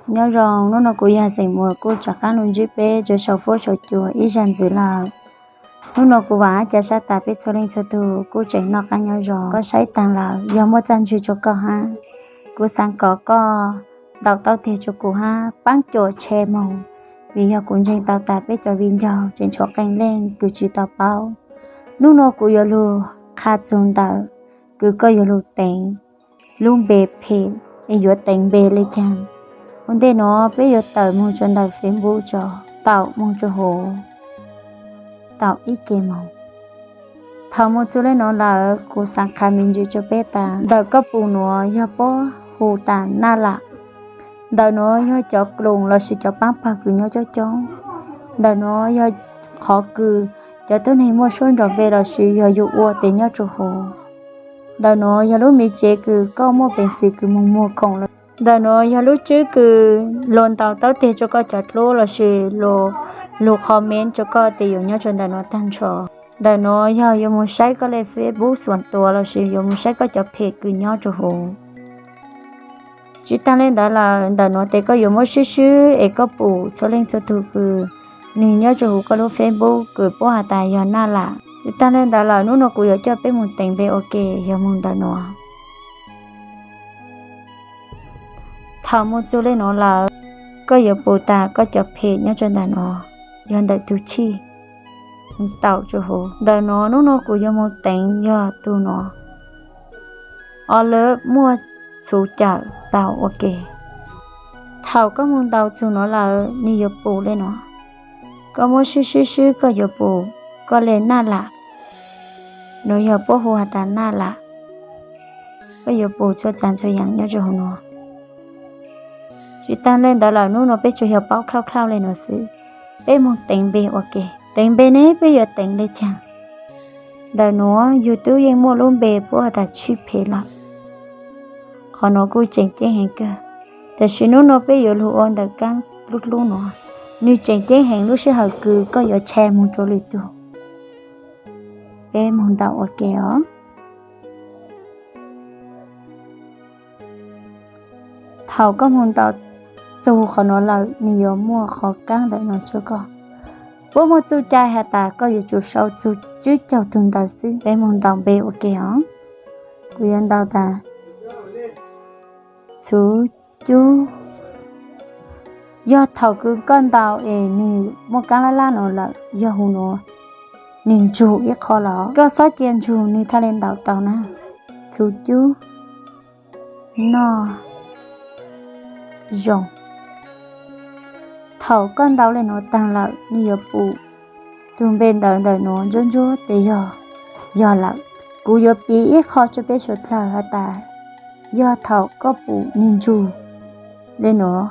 Nyob zoo, hnub no kuv yog Xeem Muas kuj rov qab los ntsib peb rau saum fuab saum cua ib zag ntxiv lawm. Hnub no kuv vam thiab cia siab tas peb txhua leej txhua tus kuj tseem noj qab nyob zoo. Koj saib taag lawm yog muaj txaj ntsig rau koj hab, kuv xaav kom koj ntaus taub teg rua kuv hab paab cuam tshee moog, vim yog kuv ntseeg tau tas peb cov viv ncaus tseem tshuav qee leej kws tsi tau paub. Hnub no kuv yuav lug qha txug ntawm kws koj yuav lug teev lub npe phem es yuav teev npe le caag. Ua ntej nuav peb yuav tawm moog rua ntawm Facebook tso, taum moog rua huv, taum ib ke moog. Thaum moog txug le nuav lawm kuv xaav qha me ntsis rua peb tas ntawm koj pum nuav yog puab hu tas naj lam. Ntawm nuav yog cov kloos lossis cov paab pawg kws nyob coob coob. Ntawm nuav yog qhov kws cov tuab neeg muaj suab nrov npe lossis yog yug ua tes nyob rua huv. Ntawm nuav yog lub me tsev kws koj muaj peev xwm kws moog muag khoom lawm. Ntawm nuav yog lub tswb kws luag ntaus taub teg rua koj cov dluab lossis luag lug comment rua koj tes yuav nyob rua ntawm nuav taag nrho. Ntawm nuav yog yuav moog saib koj le Facebook xuam tuav lossis yuav moog saib koj cov phem kws nyob rua huv. Tsi taag le ntawd lawm, ntawm nuav tes koj yuav muab swb swb es koj pum txhua leej txhua tug kws nwg nyob rua huv koj lub Facebook kws puab has tas yog naj lam. Tsi taag le ntawd lawm, hnub no kuv yuav coj peb moog teev npe ua ke yog moog ntawm nuav. Thaum moog txug le nuav lawm, koj yuav pum tas koj cov phem nyob rua ntawm nuav, yog ntawm tug chij, taum rua huv. Ntawm nuav hnub no kuv yuav moog teev yog tug nuav, o lawv muaj txhuv cawm, taum ua ke. Thaum koj moog ntaus txug nuav lawm nwg yuav pum le nuav. Koj muab swb swb swb koj yuav pum koj le naj lam. Nuav yog puab hu has tas naj lam. Koj yuav pum txhua tsav txhua yaam nyob rua huv nuav. Tsi taag le ntawd lawm, hnub no peb tsuas yog paub khlauj khlauj le nuav xwb. Peb moog teev npe ua ke. Teev npe ne peb yuav teev le caag? Ntawm nuav YouTube yeej muaj lub npe puab has tas tshwj phem lawm. Qhov nuav kuj tseem ceeb heev kawg, tab sis hnub no peb yuav lug ua ntawm kaab dlub dlub nuav. Nwg tseem ceeb heev lub sij hawm kws koj yuav tshee moog rua lwm tug. Peb moog ntaus ua ke os. Thaum koj moog ntaus txug qhov nuav lawm, nwg yuav muaj qhov kaab ntawm nuav tsua koj. Puab muaj txuj cai has tas koj yuav tsum sau txug tsib caug tug ntawv xwb. Peb moog ntaus npe ua ke os. Kuv yuav ntaus tas txhuv cub. Yog thaum kws koj ntaus es nwg muaj kaab lab lab nuav lawm, yog huv nuav, nwg ntsug ib qho los koj xob cia ntsug nwg thaaj le ntaus tau na. Txhuv cub, noj zoo. Thaum koj ntaus le nuav taag lawm, nwg yuav pum tug npe ntawv ntawm nuav ntsuab ntsuab tes yog, yog lawm. Kuv yuav piv ib qho tsua peb suav dlawg has tas, yog thaum koj pum nwg ntsug le nuav,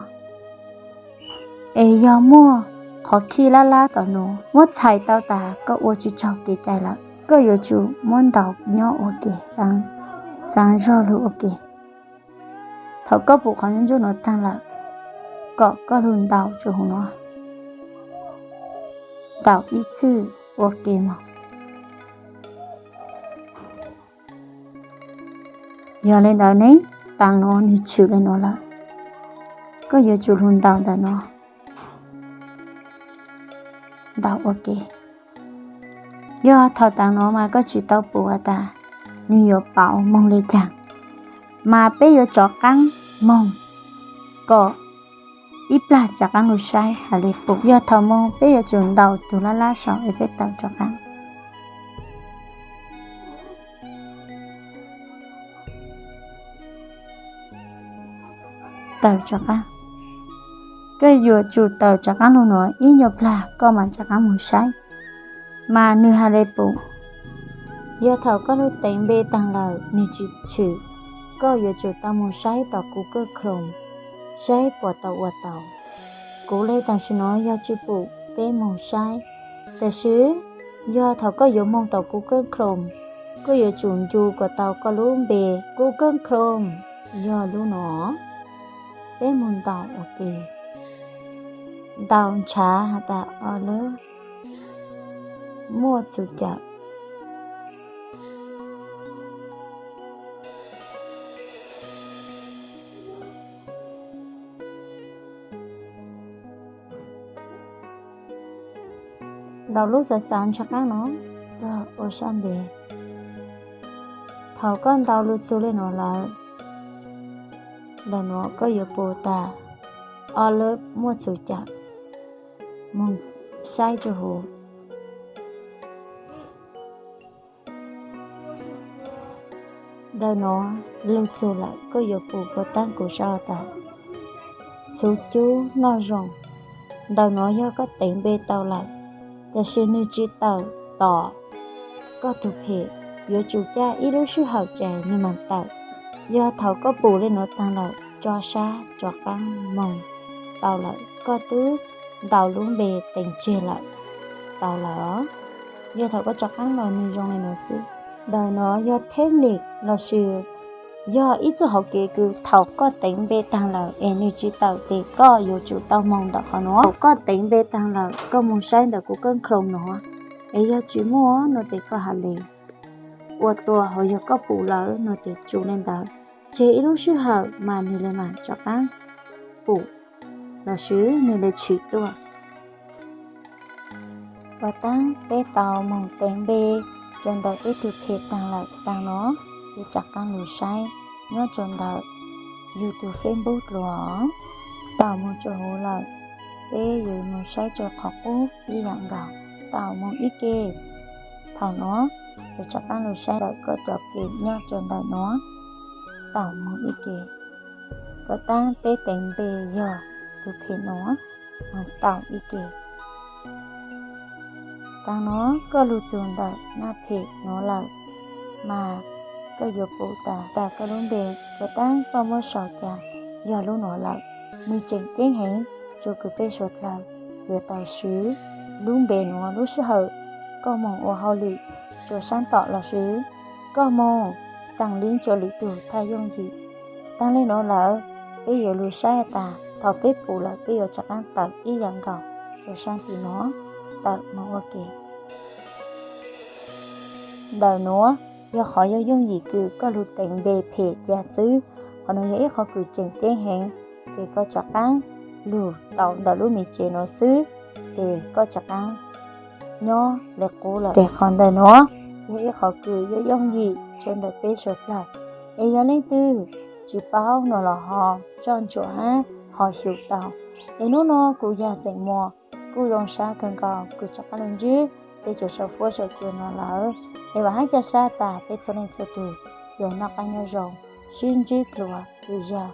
es yog muaj qhov khij lab lab tom nuav, muab txhais tau tas koj ua tsi raug kev cai lawm, koj yuav tsum muab ntaus nyob ua ke, xaav zog lug ua ke. Thaum koj pum qhov ntsuab ntsuab nuav taag lawm, kom koj lug ntaus tsua huv nuav, ntaus ib txhij ua ke moog. Yog le ntawd ne, taam nuav nwg tshwm le nuav lawm, koj yuav tsum lug ntaus ntawm nuav, ntaus ua ke. Yog thaum taam nuav mas koj tsi tau pum has tas nwg yuav pauv moog le caag, mas peb yuav rov qaab moog kom ib plag rov qaab lug saib has le pum. Yog thaum moog peb yuav tsum ntaus tug lab lab saum es peb tawm rov qaab. Tawm rov qaab. Koj yuav tsum tawm rov qaab lug nuav ib nyuag plag koj mam rov qaab moog saib, mas nwg has le pum. Yog thaum koj lug teev npe taag lawm nwg tsi tshwm, koj yuav tsum tau moog saib tom Google Chrome, saib puas tau ua tau. Kuv le tam sim nuav yog tsi pum, peb moog saib. Tam sis yog thaum koj yuav moog tom Google Chrome, koj yuav tsum ncu kom tau koj lub npe Google Chrome, yog lub nuav. Peb moog ntaus ua ke. Ntaus ntshav has tas o lawv muaj txhuv cawm. Ntaus lub xav xav ntshav qaab no tag ua sab ntev. Thaum koj ntaus lug txug le nuav lawm, ntawm nuav koj yuav pum tas ob lub muaj txhum cawm moog saib rua huv. Ntawm nuav lug txug lawm koj yuav pum puas taab kuv sau tas txhum cub noj zoo. Ntawm nuav yog koj teev npe tau lawm, tab sis nwg tsi tawm tom koj tug phem, yuav tsum caj ib lub sij hawm ces nwg maam tawm. Yog thaum koj pum le nuav taag lawm, tso sab rov qaab moog tau lawm, koj tub ntaus lub npe teev tseg lawm, tau lawm. Yog thaum koj rov qaab los nwg zoo le nuav xwb. Ntawm nuav yog thej nim lossis yog ib txuj hauv kev kws thaum koj teev npe taag lawm es nwg tsi tawm tes koj yuav tsum tau moog ntawm qhov nuav. Thaum koj teev npe taag lawm koj moog saib ntawm Google Chrome nuav, es yog tsi muaj nuav tes koj has le ua tua, hos yog koj pum lawm nuav tes tsum le ntawd, tseg ib lub sij hawm mas nwg le maam rov qaab pum lossis nwg le tshim tuaj. Puas taab peb tau moog teev npe rua ntawm peb tug phem taag lawm taag nuav, peb rov qaab lug saib nyob rua ntawm yug tug Facebook dlua. Tau moog rua huv lawm, peb yuav moog saib rua qhov qub ib yaam nkaus, tau moog ib ke. Thaum nuav, yuav rov qaab lug saib ntawm koj cov phem nyob rua ntawm nuav, tau moog ib ke. Puas taab peb teev npe yog tug phem nuav, moog tau ib ke. Taag nuav koj lug txug ntawm naj phem nuav lawm, mas koj yuav pum tas, tas koj lub npe, puas taab koj muab sau cas yog lub nuav lawm. Nwg tseem ceeb heev rua kws peb suav dlawg yuav tau swv lub npe nuav lub sij hawm koj moog ua hauj lwm rua saab tom lossis koj moog xaa lib rua lwm tug thaj yooj yim. Taag le nuav lawm, peb yuav lug saib tas thaum peb pum lawm peb yuav rov qaab tawm ib yaam nkaus rua saab tim nuav, tawm moog ua ke. Ntawm nuav yog qhov yooj yooj yim kws koj lug teev npe phem ca xwb. Qhov nuav yog ib qhov kws tseem ceeb heev, ces koj rov qaab lug tau ntawm lub me tsev nuav xwb, ces koj rov qaab nyob le qub lawm. Ces qhov ntawm nuav yog ib qhov kws yooj yooj yim rua ntawm peb suav dlawg. Es yog leej twg tsi paub nuav los ho soj ntsuam hab ho xyum tau. Es nub nuav kuv yog Xeem Muas, kuj zoo sab kawg nkaus kws rov qaab lug ntsib peb cov sau fuab sau cua nuav lawm. Es vaam hab ca sab tas peb txhua leej txhua tug yuav noj qaab nyob zoo, sib ntsib dlua lwm zag.